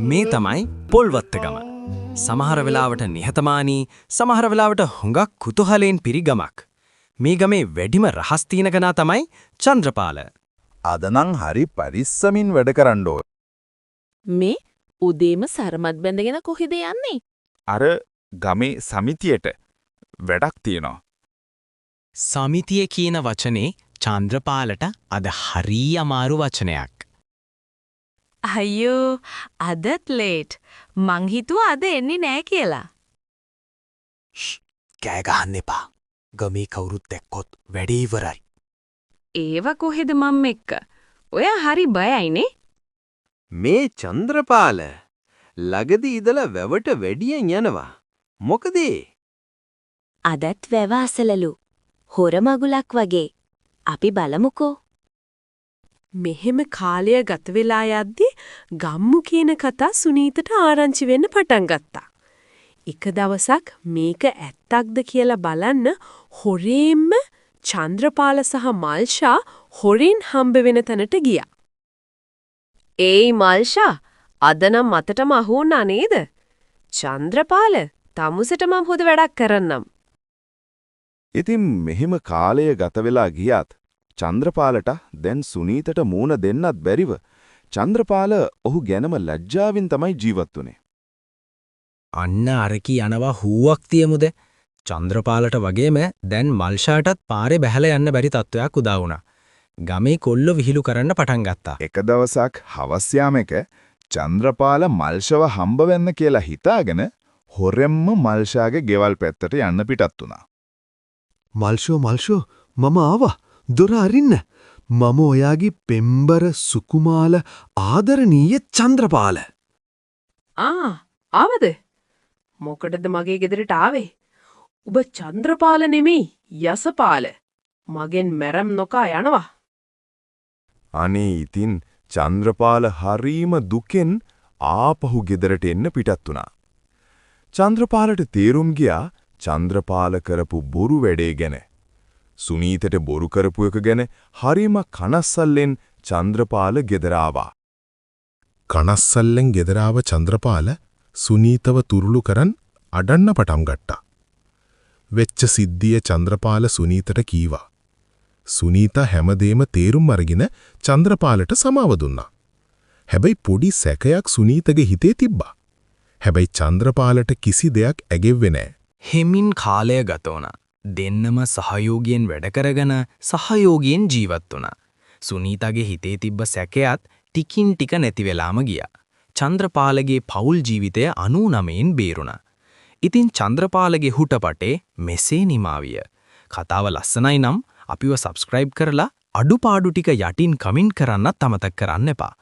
මේ තමයි පොල්වත්ත ගම. සමහර වෙලාවට නිහතමානී, සමහර වෙලාවට හුඟක් කුතුහලයෙන් පිරි ගමක්. මේ ගමේ වැඩිම රහස් තියෙන කෙනා තමයි චන්ද්‍රපාල. අද නම් හරි පරිස්සමින් වැඩ කරන්න ඕන. මේ උදේම සරමත් බැඳගෙන කොහෙද යන්නේ? අර ගමේ සමිතියට වැඩක් තියෙනවා. සමිතිය කියන වචනේ චන්ද්‍රපාලට අද හරි අමාරු වචනයක්. අයියෝ, අදත් ලේට්. මං හිතුවා අද එන්නේ නෑ කියලා. කෑ ගහන්න එපා. ගමේ කවුරුත් දැක්කොත් වැඩේ ඉවරයි. ඒව කොහෙද මම් එක්ක? ඔයා හරි බයයිනේ. මේ චන්ද්‍රපාල ළඟදි ඉඳලා වැවට වැඩියෙන් යනවා. මොකද ඒ? අදත් වැව අසලලු. හොර මගුලක් වගේ. අපි බලමුකෝ. මෙහෙම කාලය ගත වෙලා යද්දි ගම්මු කියන කතා සුනීතට ආරංචි වෙන්න පටන් ගත්තා. එක දවසක් මේක ඇත්තක්ද කියලා බලන්න හොරෙන්ම චන්ද්‍රපාල සහ මල්ෂා හොරෙන් හම්බ වෙන තැනට ගියා. ඒයි මල්ෂා, අද නම් මතටම අහු වුණා නේද? චන්ද්‍රපාල, තමුසෙට මම හොඳ වැඩක් කරන්නම්. ඉතින් මෙහෙම කාලය ගත වෙලා ගියත් චන්ද්‍රපාලට දැන් සුනීතට මූණ දෙන්නත් බැරිව චන්ද්‍රපාල ඔහු ගැනම ලැජ්ජාවෙන් තමයි ජීවත් වුනේ. අන්න අරකි යනවා හූවක් තියමුද? චන්ද්‍රපාලට වගේම දැන් මල්ෂාටත් පාරේ බැහැලා යන්න බැරි තත්වයක් උදා වුණා. ගමේ කොල්ලෝ විහිළු කරන්න පටන් ගත්තා. එක දවසක් හවස් යාමක චන්ද්‍රපාල මල්ෂව හම්බ වෙන්න කියලා හිතාගෙන හොරෙන්ම මල්ෂාගේ ගෙවල් පැත්තට යන්න පිටත් වුණා. මල්ෂෝ, මල්ෂෝ, මම ආවා. දොර අරින්න. මම ඔයාගේ පෙම්බර සුකුමාල ආදරණීය චන්ද්‍රපාල. ආ, ආවද? මොකටද මගේ ගෙදරට ආවේ? ඔබ චන්ද්‍රපාල නෙමෙයි, යසපාල. මගෙන් මැරම් නොකා යනවා. අනේ ඉතින් චන්ද්‍රපාල හරීම දුකෙන් ආපහු ගෙදරට එන්න පිටත් වුණා. චන්ද්‍රපාලට තේරුම් ගියා චන්ද්‍රපාල කරපු බොරු වැඩේ ගැන. සුනීතට බොරු කරපු එක ගැන හරීම කනස්සල්ලෙන් චන්ද්‍රපාල ගෙදර ආවා. කනස්සල්ලෙන් ගෙදර ආව චන්ද්‍රපාල සුනීතව තුරුළු කරන් අඩන්න පටන් ගත්තා. වෙච්ච සිද්ධිය චන්ද්‍රපාල සුනීතට කීවා. සුනීතා හැමදේම තේරුම් අරගෙන චන්ද්‍රපාලට සමාව දුන්නා. හැබැයි පොඩි සැකයක් සුනීතගේ හිතේ තිබ්බා. හැබැයි චන්ද්‍රපාලට කිසි දෙයක් ඇගෙව්වේ නෑ. හෙමින් කාලය ගත වුණා. දෙන්නම සහයෝගයෙන් වැඩ කරගෙන සහයෝගයෙන් ජීවත් වුණා. සුනීතාගේ හිතේ තිබ්බ සැකයත් ටිකින් ටික නැති වෙලාම ගියා. චන්ද්‍රපාලගේ පවුල් ජීවිතය 99න් බේරුණා. ඉතින් චන්ද්‍රපාලගේ හුටපටේ මෙසේ නිමා විය. කතාව ලස්සනයි නම් අපිව සබ්ස්ක්‍රයිබ් කරලා අඩුපාඩු ටික යටින් කමෙන්ට් කරන්නත් අමතක කරන්න එපා.